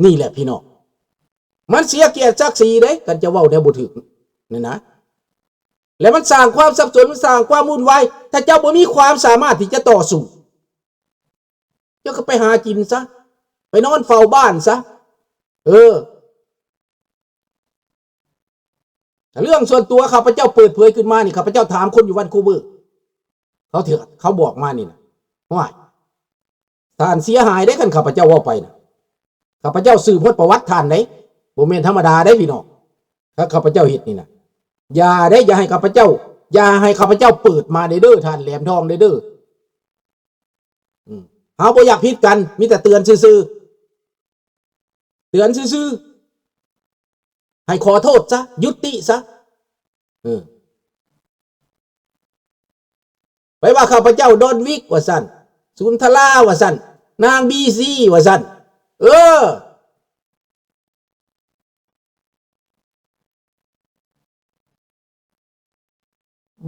ນີ້ແຫຼະພີ່ນ້ອງ ມັນເສຍກຽດສັກສີເດ້ ຄັນຈະເວົ້າແນວບໍ່ຖືກນີ້ນະ ແລະ ມັນສ້າງຄວາມສັບສົນ ມັນສ້າງຄວາມວຸ່ນວາຍ ຖ້າເຈົ້າບໍ່ມີຄວາມສາມາດທີ່ຈະຕໍ່ສູ້ ເຈົ້າກໍໄປຫາກິນຊະ ໄປນອນເຝົ້າບ້ານຊະ ເອີ ເລື່ອງສ່ວນຕົວຂ້າພະເຈົ້າເປີດເຜີຍຂຶ້ນມານີ້ ຂ້າພະເຈົ້າຖາມຄົນຢູ່ວັນຄູເວີ ເຂົາເຖືອ ເຂົາບອກມານີ້ນະ ຫ້ວຍ ທ່ານເສຍຫາຍເດ້ ຄັນຂ້າພະເຈົ້າເວົ້າໄປນະ ຂ້າພະເຈົ້າສືບຮອດປະຫວັດທ່ານເດ້ ບໍ່ແມ່ນທຳມະດາເດ້ພີ່ນ້ອງ ຖ້າຂ້າພະເຈົ້າເຮັດນີ້ນະ ຢ່າເດ້ ຢ່າໃຫ້ຂ້າພະເຈົ້າ ຢ່າໃຫ້ຂ້າພະເຈົ້າເປີດມາເດີ້ ທ່ານແຫຼມທອງເດີ້ ອືມ ເຮົາບໍ່ຢາກຜິດກັນ ມີແຕ່ເຕືອນຊື່ໆ ເຕືອນຊື່ໆ ໃຫ້ຂໍໂທດຊະ ຍຸຕິຊະ ເອີ ໄປວ່າຂ້າພະເຈົ້າດອນວິກວ່າຊັ້ນ ສຸນທະລາວ່າຊັ້ນ ນາງບີຊີວ່າຊັ້ນ ເອີ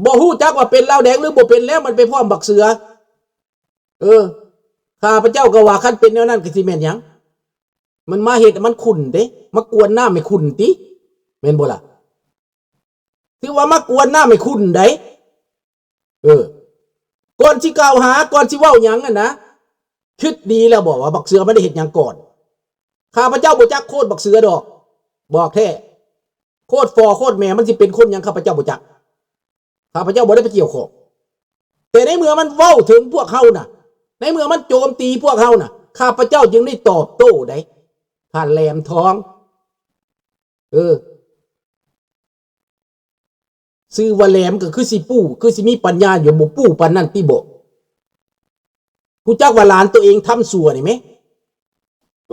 ບໍ່ຮູ້ຈັກວ່າເປັນລາວແດງ ຫຼື ບໍ່ເປັນແລ້ວ ມັນໄປພ້ອມບັກເສືອ ເອີ ຂ້າພະເຈົ້າກໍວ່າ ຄັນເປັນແນວນັ້ນກໍຊິແມ່ນຫຍັງ ມັນມາເຮັດໃຫ້ມັນຂຸ້ນເດ້ ມາກວນນ້ຳໃຫ້ຂຸ້ນຕິ ແມ່ນບໍ່ລະ? ຖືວ່າມາກວນນ້ຳໃຫ້ຂຸ້ນໃດ໋ ເອີ ກ່ອນຊິກ່າວຫາ ກ່ອນຊິເວົ້າຫຍັງຫັ້ນນະ ຄິດດີແລ້ວບໍ່ວ່າບັກເສືອມັນໄດ້ເຮັດຫຍັງກ່ອນ? ຂ້າພະເຈົ້າບໍ່ຈັກໂຄດບັກເສືອດອກ ບອກແທ້ ໂຄດພໍ່ໂຄດແມ່ມັນຊິເປັນຄົນຫຍັງ ຂ້າພະເຈົ້າບໍ່ຈັກ ຂ້າພະເຈົ້າບໍ່ໄດ້ໄປກ່ຽວຂ້ອງ ແຕ່ໃນເມື່ອມັນເວົ້າເຖິງພວກເຮົານະ ໃນເມື່ອມັນໂຈມຕີພວກເຮົານະ ຂ້າພະເຈົ້າຈຶ່ງໄດ້ຕອບໂຕ້ໄດ໋ ທ່ານແຫຼມທອງ ເອີ ຊື່ວ່າແຫຼມກໍຄືຊິປູ້ ຄືຊິມີປັນຍາຢູ່ ບໍ່ປູ້ປານນັ້ນຕິບໍ? ຮູ້ຈັກວ່າຫຼານໂຕເອງທຳຊົ່ວນີ້ແມ?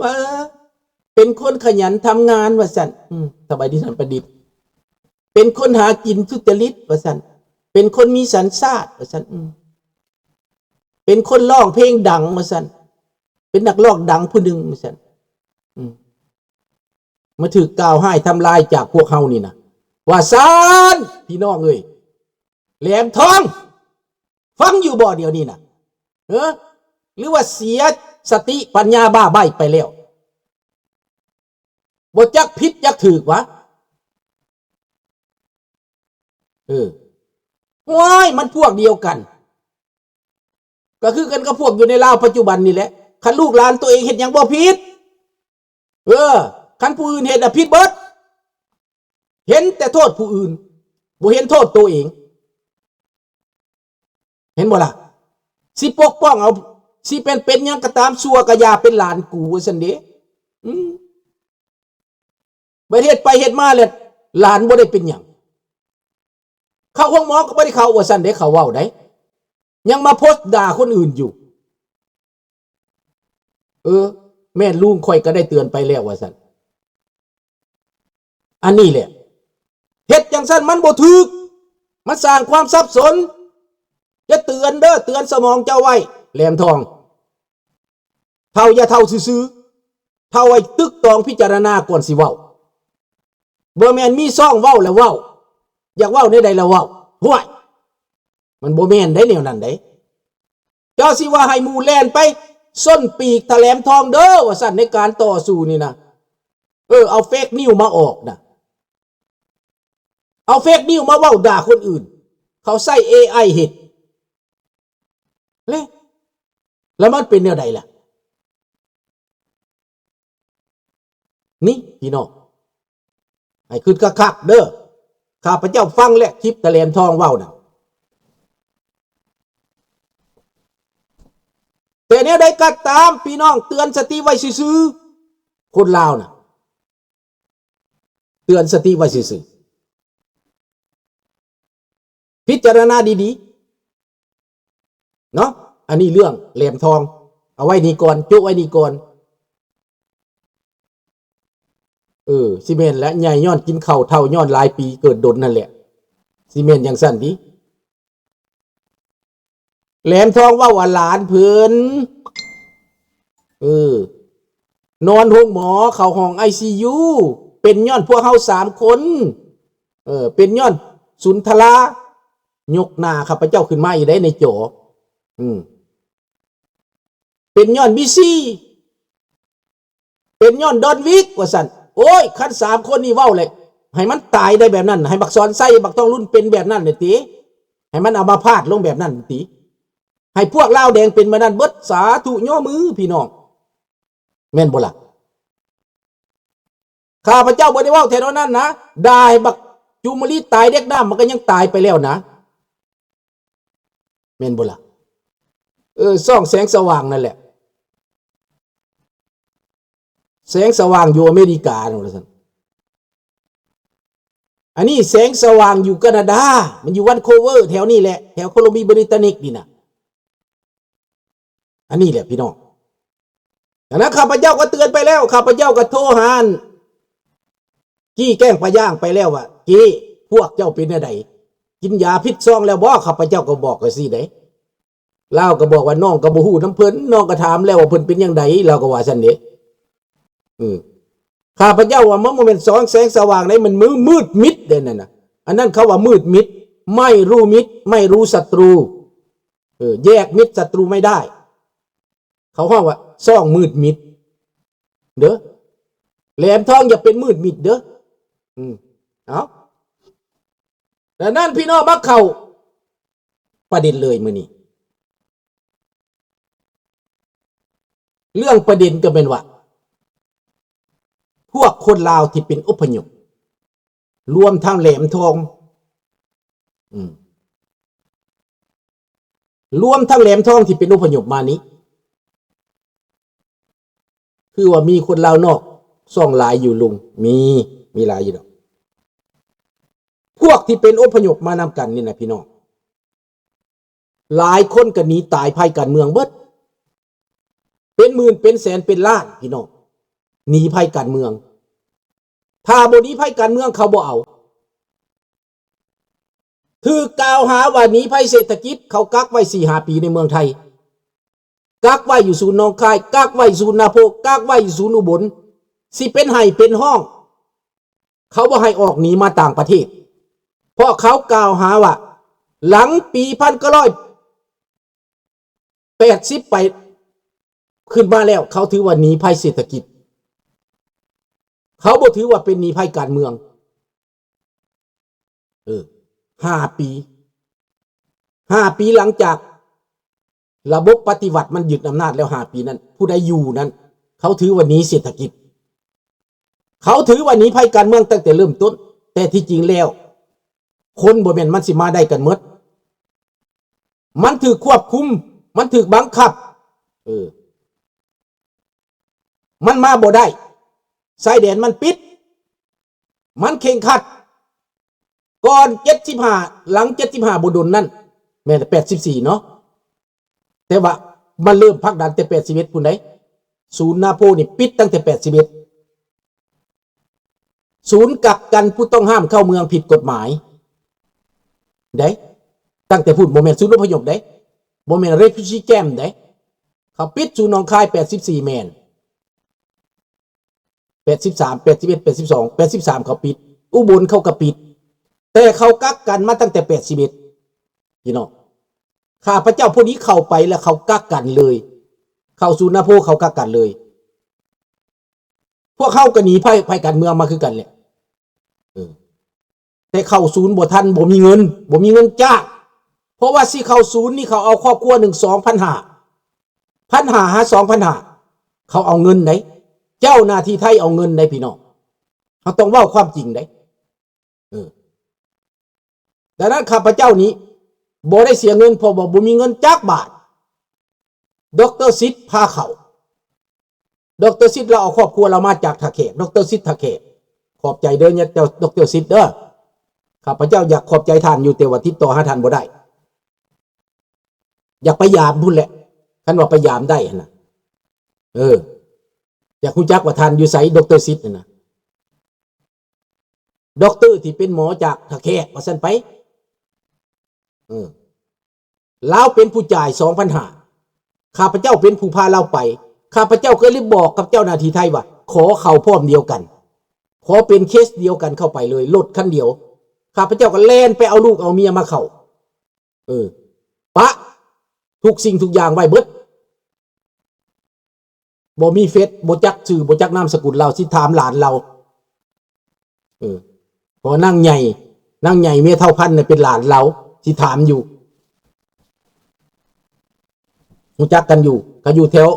ວ່າເປັນຄົນຂະຫຍັນທຳງານວ່າຊັ້ນ ອືມ ສະບາຍດີທ່ານປະດິດ ເປັນຄົນຫາກິນສຸດຈະລິດວ່າຊັ້ນ ເປັນຄົນມີສັນຊາດວ່າຊັ້ນ ອືມ ເປັນຄົນຮ້ອງເພງດັງວ່າຊັ້ນ ເປັນນັກຮ້ອງດັງຜູ້ໜຶ່ງວ່າຊັ້ນ ອືມ ມາຖືກກ່າວຮ້າຍທຳລາຍຈາກພວກເຮົານີ້ນະ ວ່າຊັ້ນ ພີ່ນ້ອງເອີຍ ແຫຼມທອງ ຟັງຢູ່ບໍ່ດຽວນີ້ນະ ເອີ ຫຼືວ່າເສຍສະຕິປັນຍາບ້າໃບ້ໄປແລ້ວ ບໍ່ຈັກຜິດຈັກຖືກຫວາ? ເອີ ໂອ້ຍ ມັນພວກດຽວກັນ ກໍຄືກັນກັບພວກຢູ່ໃນລາວປັດຈຸບັນນີ້ແຫຼະ ຄັນລູກຫຼານໂຕເອງເຮັດຫຍັງບໍ່ຜິດ ເອີ ຄັນຜູ້ອື່ນເຮັດນະຜິດເບິດ ເຫັນແຕ່ໂທດຜູ້ອື່ນ ບໍ່ເຫັນໂທດໂຕເອງ ເຫັນບໍ່ລະ? ຊິປົກປ້ອງເອົາ ຊິເປັນ ເປັນຫຍັງກໍຕາມ ຊົ່ວກໍຢ່າເປັນຫຼານກູ ວ່າຊັ້ນເດ້ ອືມ ບັດເຮັດໄປເຮັດມາແລ້ວ ຫຼານບໍ່ໄດ້ເປັນຫຍັງ ເຂົ້າໂຮງໝໍກໍບໍ່ໄດ້ເຂົ້າ ວ່າຊັ້ນເດ້ ເຂົາເວົ້າໄດ໋ ຍັງມາໂພສດ່າຄົນອື່ນຢູ່ ເອີ ແມ່ນລຸງ ຂ້ອຍກໍໄດ້ເຕືອນໄປແລ້ວ ວ່າຊັ້ນ ອັນນີ້ແຫຼະ ເຮັດຈັ່ງຊັ້ນມັນບໍ່ຖືກ ມັນສ້າງຄວາມສັບສົນ ຈະເຕືອນເດີ້ ເຕືອນສະໝອງເຈົ້າໄວ້ ແຫຼມທອງ ເຖົ້າຢ່າເຖົ້າຊື່ໆ ເຖົ້າໃຫ້ຕຶກຕອງພິຈາລະນາກ່ອນຊິເວົ້າ ບໍ່ແມ່ນມີຊ່ອງເວົ້າແລ້ວເວົ້າ ຢາກເວົ້າແນວໃດລະເວົ້າ ຫ້ວຍ ມັນບໍ່ແມ່ນໄດ໋ ແນວນັ້ນໄດ໋ ເຈົ້າຊິວ່າໃຫ້ໝູ່ແລ່ນໄປສົ້ນປີກຕາແຫຼມທອງເດີ້ ວ່າຊັ້ນ ໃນການຕໍ່ສູ້ນີ້ນະ ເອີ ເອົາເຟກນິວມາອອກນະ ເອົາເຟກນິວມາເວົ້າດ່າຄົນອື່ນ ເຂົາໃຊ້ເອໄອເຮັດ ແລະ ແລ້ວມັນເປັນແນວໃດລະ? ນີ້ພີ່ນ້ອງ ໃຫ້ຄິດຄັກໆເດີ້ ຂ້າພະເຈົ້າຟັງແລ້ວ ຄລິບຕາແຫຼມທອງເວົ້ານັ້ນ ແຕ່ແນວໃດກໍຕາມ ພີ່ນ້ອງເຕືອນສະຕິໄວ້ຊື່ໆ ຄົນລາວນະ ເຕືອນສະຕິໄວ້ຊື່ໆ ພິຈາລະນາດີໆ ເນາະ ອັນນີ້ເລື່ອງແຫຼມທອງ ເອົາໄວ້ນີ້ກ່ອນ ໂຈະໄວ້ນີ້ກ່ອນ ເອີ ຊິແມ່ນແຫຼະ ໃຫຍ່ຍ້ອນກິນເຂົ້າ ເຖົ້າຍ້ອນຫຼາຍປີ ເກີດດົນນັ້ນແຫຼະ ຊິແມ່ນຈັ່ງຊັ້ນຕິ? ແຫຼມທອງເວົ້າວ່າຫຼານເພິ່ນ ເອີ ນອນໂຮງໝໍ ເຂົ້າຫ້ອງໄອຊີຢູ ເປັນຍ້ອນພວກເຮົາສາມຄົນ ເອີ ເປັນຍ້ອນສຸນທະລາ ຍົກໜ້າຂ້າພະເຈົ້າຂຶ້ນມາອີກໄດ້ໃນຈໍ ອືມ ເປັນຍ້ອນບີຊີ ເປັນຍ້ອນດອນວິກວ່າຊັ້ນ. ໂອ້ຍ ຄັນສາມຄົນນີ້ເວົ້າແຫຼະ ໃຫ້ມັນຕາຍໄດ້ແບບນັ້ນ, ໃຫ້ບັກສອນໄຊ ບັກທອງລຸນເປັນແບບນັ້ນແຫຼະຕິ, ໃຫ້ມັນອາມາພາດລົງແບບນັ້ນຕິ, ໃຫ້ພວກລາວແດງເປັນແບບນັ້ນເບິດ. ສາທຸ ຍໍມືພີ່ນ້ອງ ແມ່ນບໍ່ລະ? ຂ້າພະເຈົ້າບໍ່ໄດ້ເວົ້າແທ້ເທົ່ານັ້ນນະ, ດ່າໃຫ້ບັກຈູມມະລີຕາຍເດັກນ້ຳ ມັນກໍຍັງຕາຍໄປແລ້ວນະ, ແມ່ນບໍ່ລະ? ເອີ ຊ່ອງແສງສະຫວ່າງນັ້ນແຫຼະ, ແສງສະຫວ່າງຢູ່ອາເມລິການັ້ນວ່າຊັ້ນ. ອັນນີ້ແສງສະຫວ່າງຢູ່ການາດາ, ມັນຢູ່ວັນໂຄເວີ ແຖວນີ້ແຫຼະ, ແຖວໂຄລັມເບຍບຣິຕານິກນີ້ນະ. ອັນນີ້ແຫຼະພີ່ນ້ອງ, ອັນນັ້ນຂ້າພະເຈົ້າກໍເຕືອນໄປແລ້ວ, ຂ້າພະເຈົ້າກໍໂທຫາອັນ ກີ້ແກ້ງປາຍ່າງໄປແລ້ວວ່າ ກີ້ ພວກເຈົ້າເປັນແນວໃດ? ກິນຢາຜິດຊອງແລ້ວບໍ່? ຂ້າພະເຈົ້າກໍບອກຈັ່ງຊີ້ເດ້. ລາວກໍບອກວ່າ ນ້ອງກໍບໍ່ຮູ້ນຳເພິ່ນ, ນ້ອງກໍຖາມແລ້ວວ່າເພິ່ນເປັນຫຍັງໃດ, ລາວກໍວ່າຊັ້ນເດ້. ເອີ ຂ້າພະເຈົ້າວ່າມັນບໍ່ແມ່ນສ່ອງແສງສະຫວ່າງໃດ, ມັນມືດມິດເດ້ນັ້ນນະ. ອັນນັ້ນເຂົາວ່າມືດມິດ, ໄມ່ຮູ້ມິດ ໄມ່ຮູ້ສັດຕູ, ເອີ ແຍກມິດສັດຕູໄມ່ໄດ້. ເຂົາຮ້ອງວ່າຊ່ອງມືດມິດເດີ, ແຫຼມທອງຢ່າເປັນມືດມິດເດີ. ອືມ ເອົາ ດັ່ງນັ້ນພີ່ນ້ອງ ມາເຂົ້າປະເດັນເລີຍມື້ນີ້. ເລື່ອງປະເດັນກໍແມ່ນວ່າ ພວກຄົນລາວທີ່ເປັນອົບພະຍົບ ລວມທັງແຫຼມທອງ ອືມ ລວມທັງແຫຼມທອງທີ່ເປັນອົບພະຍົບມານີ້ ຄືວ່າມີຄົນລາວນອກຊ່ອງຫຼາຍຢູ່ລຸງ? ມີ ມີຫຼາຍຢູ່ດອກ. ພວກທີ່ເປັນອົບພະຍົບມານຳກັນນີ້ນະພີ່ນ້ອງ ຫຼາຍຄົນກໍໜີຕາຍໄພການເມືອງເບິດ, ເປັນໝື່ນເປັນແສນເປັນລ້ານພີ່ນ້ອງ ໜີໄພການເມືອງ. ຖ້າບໍ່ໜີໄພການເມືອງ ເຂົາບໍ່ເອົາ. ຖືກກ່າວຫາວ່າໜີໄພເສດຖະກິດ, ເຂົາກັກໄວ້ສີ່ຫ້າປີໃນເມືອງໄທ, ກັກໄວ້ຢູ່ສູນໜອງຄາຍ, ກັກໄວ້ຢູ່ສູນນາໂພ, ກັກໄວ້ຢູ່ສູນອຸບົນ, ຊິເປັນໄຫ້ເປັນຮ້ອງ. ເຂົາບໍ່ໃຫ້ອອກໜີມາຕ່າງປະເທດ ເພາະເຂົາກ່າວຫາວ່າ ຫຼັງປີໜຶ່ງເກົ້າຮ້ອຍແປດສິບໄປ ຂຶ້ນມາແລ້ວ ເຂົາຖືວ່າໜີໄພເສດຖະກິດ, ເຂົາບໍ່ຖືວ່າເປັນໜີໄພການເມືອງ. ເອີ ຫ້າປີ ຫ້າປີຫຼັງຈາກລະບົບປະຕິວັດມັນຍຶດອຳນາດແລ້ວ ຫ້າປີນັ້ນ ຜູ້ໃດຢູ່ນັ້ນ ເຂົາຖືວ່າໜີເສດຖະກິດ, ເຂົາຖືວ່າໜີໄພການເມືອງຕັ້ງແຕ່ເລີ່ມຕົ້ນ. ແຕ່ທີ່ຈິງແລ້ວ ຄົນບໍ່ແມ່ນມັນຊິມາໄດ້ກັນໝົດ, ມັນຖືກຄວບຄຸມ, ມັນຖືກບັງຄັບ, ເອີ ມັນມາບໍ່ໄດ້, ຊາຍແດນມັນປິດ, ມັນເຄັ່ງຄັດ. ກ່ອນເຈັດສິບຫ້າ ຫຼັງເຈັດສິບຫ້າບໍ່ດົນນັ້ນ ແມ່ນແປດສິບສີ່ເນາະ, ແຕ່ວ່າມັນເລີ່ມຜັກດັນແຕ່ແປດສິບເອັດພຸ້ນໃດ໋. ສູນນາໂພນີ້ປິດຕັ້ງແຕ່ແປດສິບເອັດ, ສູນກັກກັນຜູ້ຕ້ອງຫ້າມເຂົ້າເມືອງຜິດກົດໝາຍເດ້ ຕັ້ງແຕ່ພຸ້ນ. ບໍ່ແມ່ນສູນອົບພະຍົບເດ້, ບໍ່ແມ່ນ refugee camp ເດ້. ເຂົາປິດສູນໜອງຄາຍແປດສິບສີ່ແມ່ນ ແປດສິບສາມ ແປດສິບເອັດ ແປດສິບສອງ ແປດສິບສາມເຂົາປິດ, ອຸບົນເຂົາກໍປິດ, ແຕ່ເຂົາກັກກັນມາຕັ້ງແຕ່ແປດສິບເອັດ ພີ່ນ້ອງ. ຂ້າພະເຈົ້າຜູ້ນີ້ເຂົ້າໄປແລ້ວເຂົາກັກກັນເລີຍ, ເຂົ້າສູນນາໂພເຂົາກັກກັນເລີຍ. ພວກເຮົາກໍໜີໄພ ໄພການເມືອງມາຄືກັນແຫຼະ ເອີ ແຕ່ເຂົ້າສູນບໍ່ທັນ, ບໍ່ມີເງິນ, ບໍ່ມີເງິນຈ້າງ. ເພາະວ່າຊິເຂົ້າສູນນີ້ ເຂົາເອົາຄອບຄົວໜຶ່ງສອງພັນຫ້າ ພັນຫ້າຫາສອງພັນຫ້າ ເຂົາເອົາເງິນໃດ໋, ເຈົ້າໜ້າທີ່ໄທເອົາເງິນໃດ໋ພີ່ນ້ອງ, ເຮົາຕ້ອງເວົ້າຄວາມຈິງໃດ໋. ເອີ ດັ່ງນັ້ນຂ້າພະເຈົ້ານີ້ບໍ່ໄດ້ເສຍເງິນ ເພາະວ່າບໍ່ມີເງິນຈັກບາດ. ດອກເຕີສິດພາເຂົ້າ, ດອກເຕີສິດລາວເອົາຄອບຄົວລາວມາຈາກທ່າແຂກ, ດອກເຕີສິດທ່າແຂກ. ຂອບໃຈເດີເຈົ້າ ດອກເຕີສິດເດີ. ຂ້າພະເຈົ້າຢາກຂອບໃຈທ່ານຢູ່ ແຕ່ວ່າຕິດຕໍ່ຫາທ່ານບໍ່ໄດ້. ຢາກໄປຢາມພຸ້ນແຫຼະ, ຄັນວ່າໄປຢາມໄດ້ຫັ້ນນະ. ເອີ ຢາກຮູ້ຈັກວ່າທ່ານຢູ່ໃສ ດອກເຕີສິດຫັ້ນນະ. ດອກເຕີທີ່ເປັນໝໍຈາກທ່າແຂກວ່າຊັ້ນໄປ. ເອີ ລາວເປັນຜູ້ຈ່າຍສອງພັນຫ້າ, ຂ້າພະເຈົ້າເປັນຜູ້ພາລາວໄປ. ຂ້າພະເຈົ້າກໍເລີຍບອກກັບເຈົ້າໜ້າທີ່ໄທວ່າ ຂໍເຂົ້າພ້ອມດຽວກັນ, ຂໍເປັນເຄສດຽວກັນເຂົ້າໄປເລີຍ, ລົດຄັນດຽວ. ຂ້າພະເຈົ້າກໍແລ່ນໄປເອົາລູກເອົາເມຍມາເຂົ້າ. ເອີ ປະທຸກສິ່ງທຸກຢ່າງໄວ້ເບິດ. ບໍ່ມີເຟສ ບໍ່ຈັກຊື່ ບໍ່ຈັກນາມສະກຸນລາວ ຊິຖາມຫຼານລາວ. ເອີ ເພາະວ່ານາງໃຫຍ່ ນາງໃຫຍ່ເມຍທ້າວພັນນະເປັນຫຼານລາວ ຊິຖາມຢູ່ ຮູ້ຈັກກັນຢູ່ ເຂົາຢູ່ແຖວ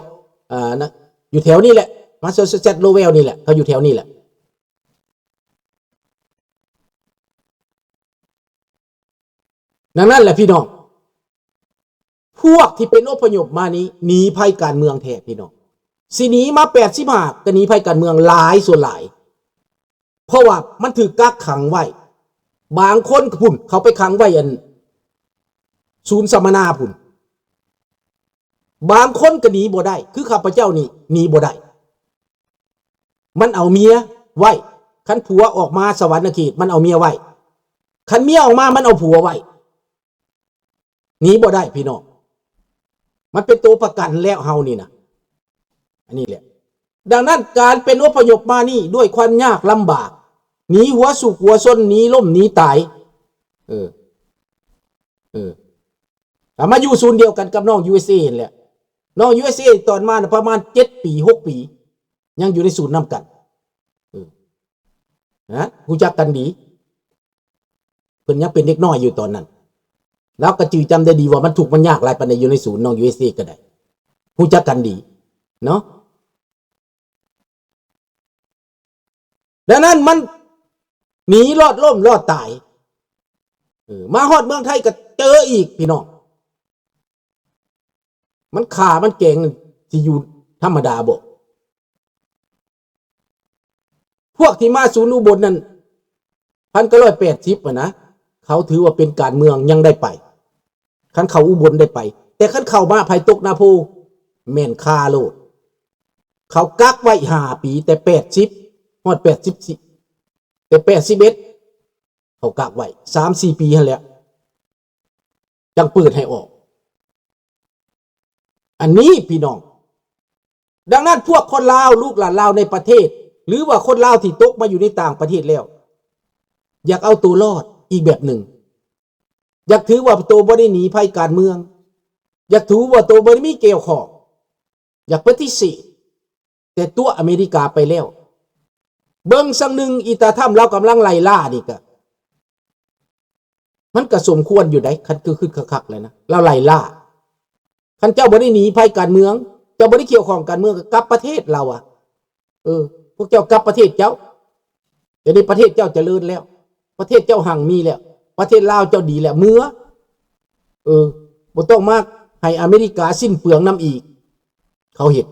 ເອີ ນະ ຢູ່ແຖວນີ້ແຫຼະ ມາສຊາຢູເຊັດ ໂລເວລນີ້ແຫຼະ ເຂົາຢູ່ແຖວນີ້ແຫຼະ. ດັ່ງນັ້ນແຫຼະພີ່ນ້ອງ ພວກທີ່ເປັນອົບພະຍົບມານີ້ ໜີໄພການເມືອງແທ້ພີ່ນ້ອງ ຊິໜີມາແປດສິບຫ້າ ກໍໜີໄພການເມືອງຫຼາຍສ່ວນຫຼາຍ ເພາະວ່າມັນຖືກກັກຂັງໄວ້ ບາງຄົນພຸ້ນ ເຂົາໄປຂັງໄວ້ອັນ ສູນສຳມະນາພຸ້ນ ບາງຄົນກໍໜີບໍ່ໄດ້ ຄືຂ້າພະເຈົ້ານີ້ໜີບໍ່ໄດ້ ມັນເອົາເມຍໄວ້ ຄັນຜົວອອກມາສະຫວັນນະເຂດ ມັນເອົາເມຍໄວ້ ຄັນເມຍອອກມາ ມັນເອົາຜົວໄວ້ ໜີບໍ່ໄດ້ພີ່ນ້ອງ ມັນເປັນໂຕປະກັນແລ້ວເຮົານີ້ນະ ອັນນີ້ແຫຼະ. ດັ່ງນັ້ນການເປັນອົບພະຍົບມານີ້ດ້ວຍຄວາມຍາກລຳບາກ ໜີຫົວສຸກຫົວຊົນ ໜີລົ້ມໜີຕາຍ ເອີ ເອີ ກໍມາຢູ່ສູນດຽວກັນກັບນ້ອງ ຢູເອສເອ ຫັ້ນແຫຼະ ນ້ອງ ຢູເອສເອ ຕອນມານະປະມານເຈັດປີ ຫົກປີ ຍັງຢູ່ໃນສູນນຳກັນ ເອີ ນະ ຮູ້ຈັກກັນດີ ເພິ່ນຍັງເປັນເດັກນ້ອຍຢູ່ຕອນນັ້ນ ລາວກໍຈື່ຈຳໄດ້ດີວ່າມັນທຸກມັນຍາກຫຼາຍປານໃດຢູ່ໃນສູນ ນ້ອງ ຢູເອສເອ ກໍໄດ້ ຮູ້ຈັກກັນດີເນາະ. ດັ່ງນັ້ນມັນໜີລອດລົ້ມລອດຕາຍ ເອີ ມາຮອດເມືອງໄທກໍເຈີອີກພີ່ນ້ອງ ມັນຂ້າມັນແກງ ຊິຢູ່ທຳມະດາບໍ່? ພວກທີ່ມາສູນອຸບົນນັ້ນ ພັນເກົ້າຮ້ອຍແປດສິບຫັ້ນນະ ເຂົາຖືວ່າເປັນການເມືອງ ຍັງໄດ້ໄປ ຄັນເຂົ້າອຸບົນໄດ້ໄປ ແຕ່ຄັນເຂົ້າມາພາຍຕົກນາໂພ ແມ່ນຄາໂລດ ເຂົາກັກໄວ້ຫ້າປີ ແຕ່ແປດສິບ ຮອດແປດສິບສີ່ ແຕ່ແປດສິບເອັດ ເຂົາກັກໄວ້ສາມສີ່ປີຫັ້ນແຫຼະ ຈັ່ງເປີດໃຫ້ອອກ ອັນນີ້ພີ່ນ້ອງ. ດັ່ງນັ້ນພວກຄົນລາວ ລູກຫຼານລາວໃນປະເທດ ຫຼືວ່າຄົນລາວທີ່ຕົກມາຢູ່ໃນຕ່າງປະເທດແລ້ວ ຢາກເອົາໂຕລອດອີກແບບໜຶ່ງ ຢາກຖືວ່າໂຕບໍ່ໄດ້ໜີໄພການເມືອງ ຢາກຖືວ່າໂຕບໍ່ໄດ້ມີກ່ຽວຂ້ອງ ຢາກປະຕິເສດ ແຕ່ຕົວະອາເມລິກາໄປແລ້ວ ເບິ່ງສັງໜຶ່ງ ອີຕາທຳລາວກຳລັງໄລ່ລ່ານີ້ກະ ມັນກະສົມຄວນຢູ່ໃດ໋ ຄັນຄືຄຶດຄັກໆແລ້ວນະ ລາວໄລ່ລ່າ ຄັນເຈົ້າບໍ່ໄດ້ໜີໄພການເມືອງ ເຈົ້າບໍ່ໄດ້ກ່ຽວຂ້ອງການເມືອງ ກໍກັບປະເທດລາວອະ ເອີ ພວກເຈົ້າກັບປະເທດເຈົ້າ ດຽວນີ້ປະເທດເຈົ້າຈະເລີນແລ້ວ ປະເທດເຈົ້າຮັ່ງມີແລ້ວ ປະເທດລາວເຈົ້າດີແລ້ວ ເມືອ ເອີ ບໍ່ຕ້ອງມາໃຫ້ອາເມລິກາສິ້ນເປືອງນຳອີກ ເຂົາເຮັດ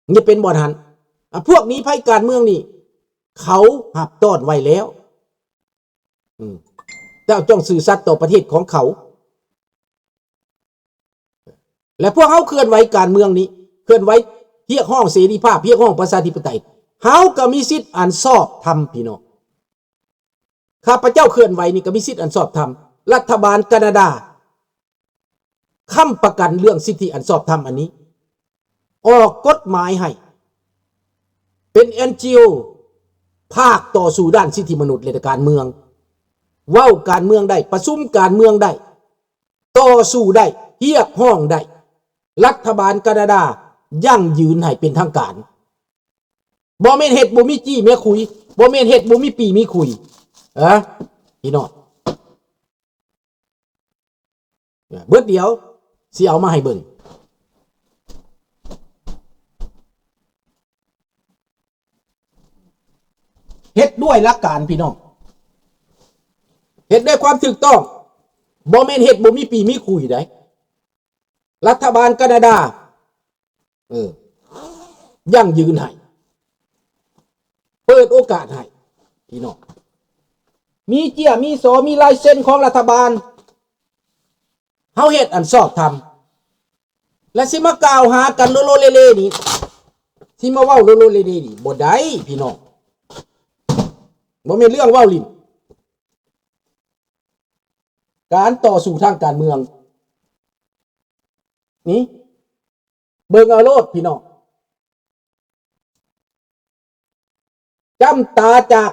ມັນຈະເປັນບ່ອນຫັ້ນ ອາ ພວກໜີໄພການເມືອງນີ້ ເຂົາຮັບຕ້ອນໄວ້ແລ້ວ ອືມ ເຈົ້າຕ້ອງຊື່ສັດຕໍ່ປະເທດຂອງເຂົາ ແລະ ພວກເຮົາເຄື່ອນໄຫວການເມືອງນີ້ ເຄື່ອນໄຫວຮຽກຮ້ອງເສລີພາບ ຮຽກຮ້ອງປະຊາທິປະໄຕ ເຮົາກໍມີສິດອັນຊອບທຳ ພີ່ນ້ອງ. ຂ້າພະເຈົ້າເຄື່ອນໄຫວນີ້ກໍມີສິດອັນຊອບທຳ. ລັດຖະບານການາດາຄ້ຳປະກັນເລື່ອງສິດທິອັນຊອບທຳອັນນີ້ ອອກກົດໝາຍໃຫ້ ເປັນ ເອັນຈີໂອ ພາກຕໍ່ສູ້ດ້ານສິດທິມະນຸດ ແລະ ການເມືອງ, ເວົ້າການເມືອງໄດ້, ປະຊຸມການເມືອງໄດ້, ຕໍ່ສູ້ໄດ້, ຮຽກຮ້ອງໄດ້. ລັດຖະບານການາດາຢັ້ງຢືນໃຫ້ເປັນທາງການ. ບໍ່ແມ່ນເຮັດບໍ່ມີຈີ້ມີຄຸຍ, ບໍ່ແມ່ນເຮັດບໍ່ມີປີ້ມີຄຸຍ. ເອີ ພີ່ນ້ອງ. ເບິດດຽວຊິເອົາມາໃຫ້ເບິ່ງ. ເຮັດດ້ວຍຫຼັກການ ພີ່ນ້ອງ, ເຮັດດ້ວຍຄວາມຖືກຕ້ອງ, ບໍ່ແມ່ນເຮັດບໍ່ມີປີ້ມີຄຸຍໃດ. ລັດຖະບານການາດາ ເອີ ຢັ້ງຢືນໃຫ້ ເປີດໂອກາດໃຫ້ ພີ່ນ້ອງ, ມີເຈ້ຍມີສໍ ມີລາຍເຊັນຂອງລັດຖະບານ. ເຮົາເຮັດອັນຊອບທຳ ແລະ ຊິມາກ່າວຫາກັນໂລໂລເລເລນີ້ ຊິມາເວົ້າໂລໂລເລເລນີ້ ບໍ່ໄດ້ ພີ່ນ້ອງ, ບໍ່ແມ່ນເລື່ອງເວົ້າຫຼິ້ນ. ການຕໍ່ສູ້ທາງການເມືອງນີ້ ເບິ່ງເອົາໂລດ ພີ່ນ້ອງ. ຈ້ຳຕາຈາກ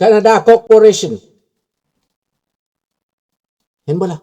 ການາດາ Corporation ເຫັນບໍ່ລະ?